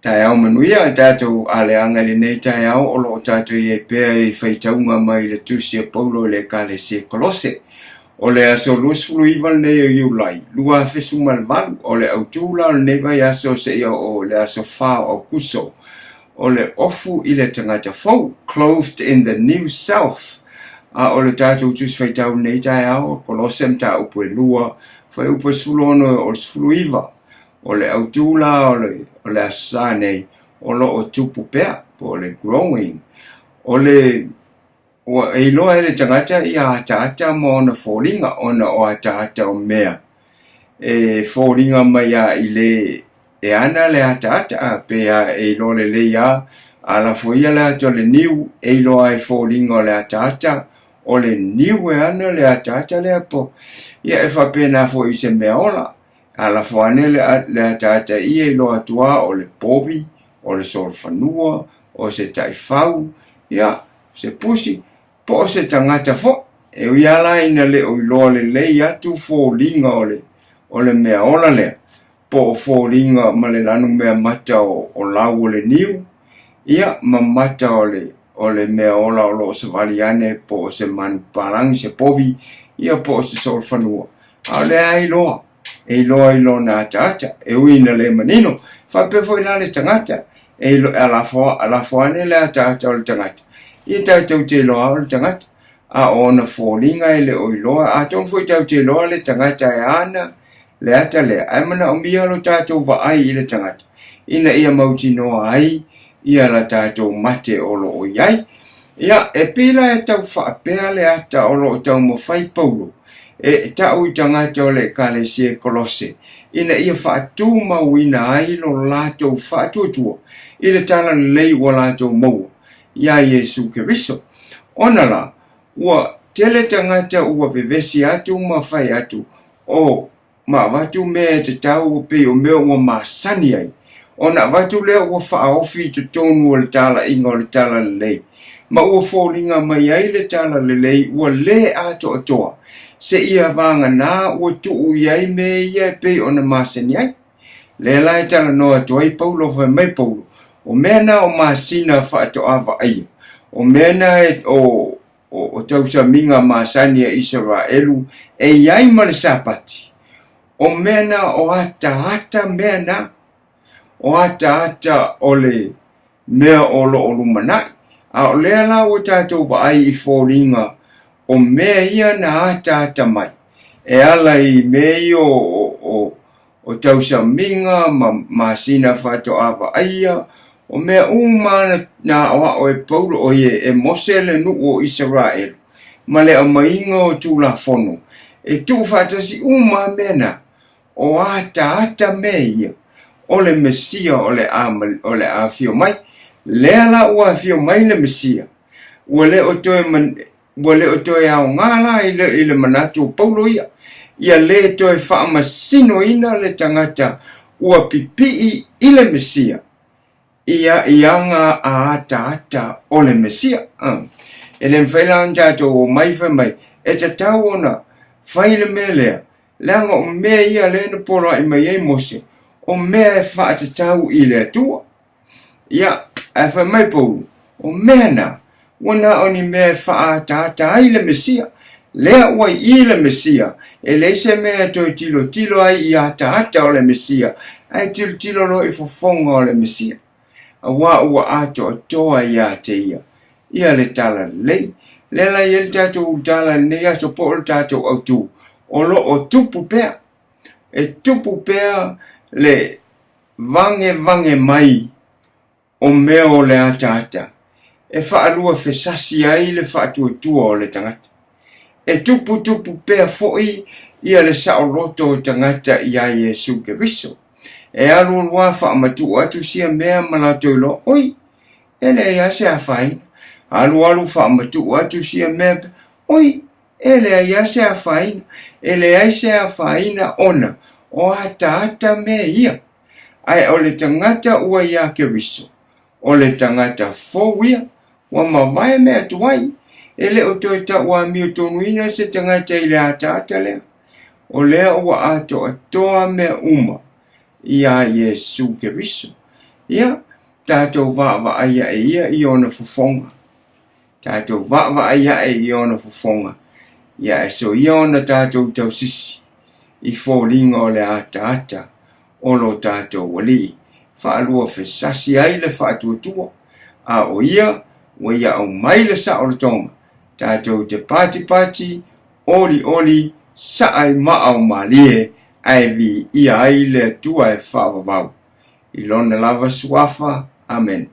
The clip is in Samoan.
Taeao manuia le tatou aleaga i lenei taeao o lo o tatou i ai pea i faitauga mai le Tusi a Paulo i le Ekalesia Kolose. O le aso 29 lenei o Iulai 2018, o le autu la o lenei vaiaso seia oo i le aso 4 o Aukuso, o le ofu i le tagata fou, clothed in the new self. A o le tatou Tusi Faitau i lenei taeao, Kolose mataupu e 2, fuaiupu e 16 o le 19. O le autu la o le Aso Sa nei, o lo o tupu pea, po o le growing. O le ua e iloa e le tagata ia ataata ma ona foliga, ona o ataata o mea e foliga mai a i le e ana le ataata, a pe a e iloa lelei a, a lafo ia le ata o le niu, e iloa ai foliga o le ataata, o le niu e ana le ataata lea po. Ia e faapena foi i se mea ola. A lafo ane le ataata ia iloa atu a o le povi, o le solofanua, o se taifau, ia, se pusi, po o se tagata foi. E ui lava la ina le o iloa lelei atu foliga o le mea ola lea, po o foliga ma le lanu mea mata o lau o le niu, ia, ma mata o le mea ola o lo o savali ane, po o se manu papalagi, se povi, ia, po o se solofanua. A o lea iloa, e iloa i lona ataata, e ui ina le manino. Faapea foi la le tagata, e alafo ane le ataata o le tagata. Ia tatou te iloa o le tagata, a o ona foliga e le o iloa, atonu foi tatou te iloa le tagata e ana le ata lea, ae manaomia lo tatou vaai i le tagata, ina ia mautinoa ai ia la tatou mate o lo o i ai. Ia, e pei la e tau faapea le ata o lo o taumafai Paulo, e ta'u i tagata o le Ekalesia Kolose, ina ia faatumauina ai lo latou faatuatua i le talalelei ua latou maua iā Iesu Keriso. Ona la, ua tele tagata ua vevesi atu ma fai atu, o ma avatu mea e tatau pei o mea ua masani ai, ona avatu lea ua faaofi i totonu o le talaiga o le talalelei, ma ua foliga mai ai le talalelei ua lē atoatoa, seia vagana ua tuu i ai mea ia e pei ona masani ai. Lea la e talanoa atu ai Paulo, fai mai Paulo, o mea na o masina faatoa vaaia, o mea na e o tausamiga masani a Isaraelu e i ai ma le Sapati, o mea na o ataata mea na, o ataata o le mea o lo o lumanai. A o lea la ua tatou vaai i foliga o mea ia na ataata mai, e ala i mea ia o tausamiga ma masina faatoa vaaia, o mea uma na aoao e Paulo o ie e Mose le nuu o Isaraelu, ma le aumaiga o Tulafono, e tuufaatasi uma mea na, o ataata mea ia, o le Mesia o le a afio mai. Lea la ua afio mai le Mesia, ua le o toe aoga la i le manatu o Paulo ia, ia le toe faamasinoina le tagata ua pipii i le Mesia, ia ianga a ataata o le Mesia. E le mafai la ona tatou omai fai mai, e tatau ona fai le mea lea, leaga o mea ia lea na poloai mai ai Mose, o mea e faatatau i le Atua. Ia, ae fai mai Paulo, o mea na, ua na o ni mea e faaataata ai le Mesia. Lea ua i le Mesia, e leai se mea e toe tilotilo ai i ataata o le Mesia, ae tilotilo loa i fofoga o le Mesia. Auā ua atoatoa ia te ia, ia le talalelei. Lea la i ai le tatou ulutala i lenei aso po o le tatou autu, o lo o tupu pea. E tupu pea le vagevage mai o mea o le ataata e faalua fesasi ai le faatuatua o le tagata. E tuputupu pea foi ia le saoloto o tagata iā Iesu Keriso. E alualu lava faamatuu atu sia mea ma latou iloa, oi, e leai lava se afaina. Alualu faamatuu atu sia mea, oi, e leai lava se afaina. E leai se afaina ona o ataata mea ia. Ae o le tagata ua iā Keriso, o le tagata fou ia, ua mavae mea tuai, e le o toe tauamiotonuina se tagata i le ataata lea. O lea ua atoatoa mea uma iā Iesu Keriso. Ia, tatou vaavaai ae ia i ona fofoga. Tatou vaavaai ae i ona fofoga, ia ae soia ona tatou tausisi i foliga o le ataata o lo tatou Alii, faaluafesasi ai le faatuatua, a o ia ua ia aumai le saolotoga, tatou te patipati, olioli, saa i maa o malie, ae viia ai le Atua e faavavau i Lona lava Suafa. Amene.